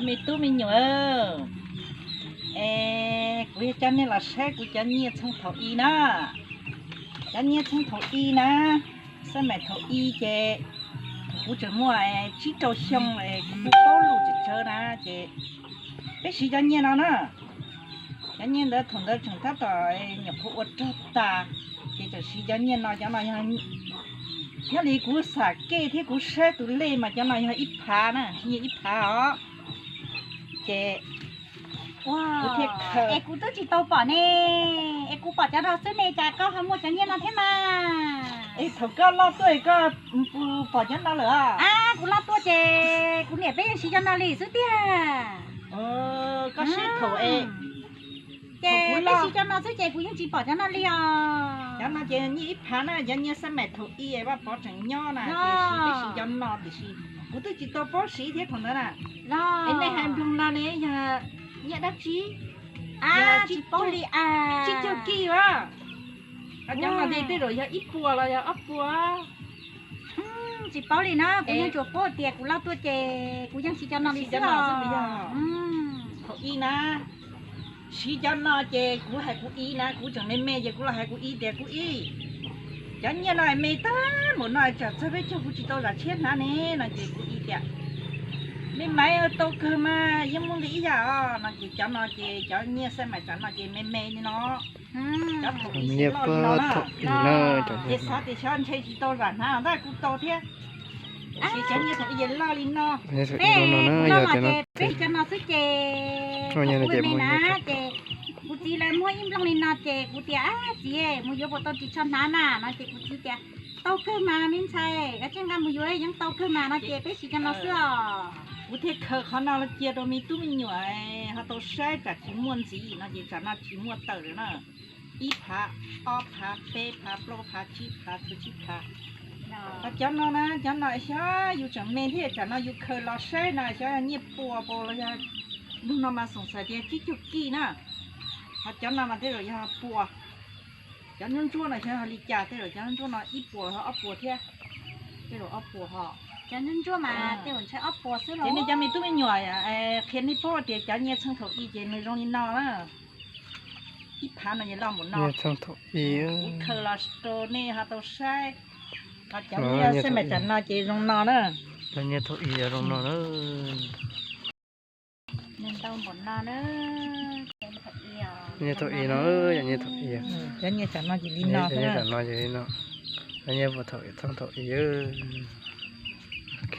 Me tub me nyuam, es kuv yuav coj nej los saib kuv cov nyiaj txheej thaum i na. Cov nyiaj txheej thaum i na, xab maim thaum i ces kuv tseem muaj tsib rau xyoo, kuv kuj paub lus tsawv tsawv na ces peb siv cov nyiaj no na. Cov nyiaj ntawd thaum ntawd tseem tab tom nyuam qhuav ua rog tas, ces tseem siv cov nyiaj no. Cov no yog, nyob li kuv xam kev thiab kuv saib tus lej mas cov no yog ib phav na, nyiaj ib phav os. Ces kuv thiaj khaws. Es kuv twb tsis tau pom ne, es kuv pom cov no xwb ne, cas koj ho muaj cov nyiaj no thiab mas? Es thaum koj loj tuaj koj puas pom cov no lawm? Ab, kuv loj tuaj ces kuv niam peb yeej siv cov no li xwb tiag. Koj siv thaum es, ces peb siv cov no xwb ces kuv yeej tsis pom cov no li os. Cov no ces nyiaj ib phav na, cov nyiaj xab maim thaum i Vaj Pov tseem nyob na ces siv, peb siv cov no tiam sis kuv twb tsis tau paub siv thiab thaum ntawd na. Es nej hais nploog no ne yog nyiaj dab tsi? Tsis paub li. Tsib caug kij a. Cov no ces tej zaum yog ib puas los yog ob puas. Tsis paub li na, kuv yeej tsuas paub tias kuv loj tuaj ces kuv yeej siv cov no li xwb os. Thaum i na, siv cov no ces kuv hais kuv i na, kuv tseem me me ces kuv los hais kuv i tias kuv i, cov nyiaj no me tag npaum no tsam txog peb caug kuv tsis tau zam tshiab hnav ne no ces kuv i tias, me maiv, tau kawg mas yeej muaj nqis ib yam os no ces cov no ces cov nyiaj xab maim tsam no ces me me li no. Cov thaum i ces loj li no na. Ces xav tias xyov ntshe tsis tau zam hnav ntag, kuj tau thiab. Tiam sis cov nyiaj thaum i ces loj li no. Peb kuv loj no ces peb cov no xwb ces kuv me na ces kuv txiv lawv muab ib nplooj li no ces kuv tias, ab txiv, mus yuav puas tau ris tsho hnav na no ces kuv txiv tias, tau kawg mas me ntxhais, koj tseem nqa mus yuav yeej tau kawg mas no ces peb siv cov no xwb os. Kuv thiaj khaws qhov no los cia rau me tub me nyuam ho tau saib tsam tsis muaj ntxiv no ces tsam no tsis muaj tawm lawm na. Ib phav, ob phav, peb phav, plaub phav, tsib phav, txhua tsib phav. Ho cov no na, cov no xyov yus tseem me thiab tsam no yus khaws los saib no xyov yog nyiaj puas puas los yog, hnub no mas xoom xav tias tsib caug kij na. Ho cov no mas tej zaum yog puas. Cov ntsuab ntsuab no xyov yog li cas, tej zaum cov ntsuab ntsuab no ib puas ho ob puas thiab. Tej zaum ob puas ho. Cov ntsuab ntsuab mas tej zaum ntshai ob puas xwb los. Ces nej cov me tub me nyuam qhia nej paub tias cov nyiaj txheej thaum i ces nws zoo li no na. Ib phav no ces loj npaum no. Kuv khaws los rau nej ho tau saib. Ho cov nyiaj xab maim tsam no ces zoo no na. Cov nyiaj thaum i zoo no na. Nws ntau npaum no na. Nyiaj thaum i no, cov nyiaj thaum i. Cov nyiaj tsam no ces li no. Cov nyiaj tsam no ces li no. Cov nyiaj puas thaum i, txheej thaum i. Ok.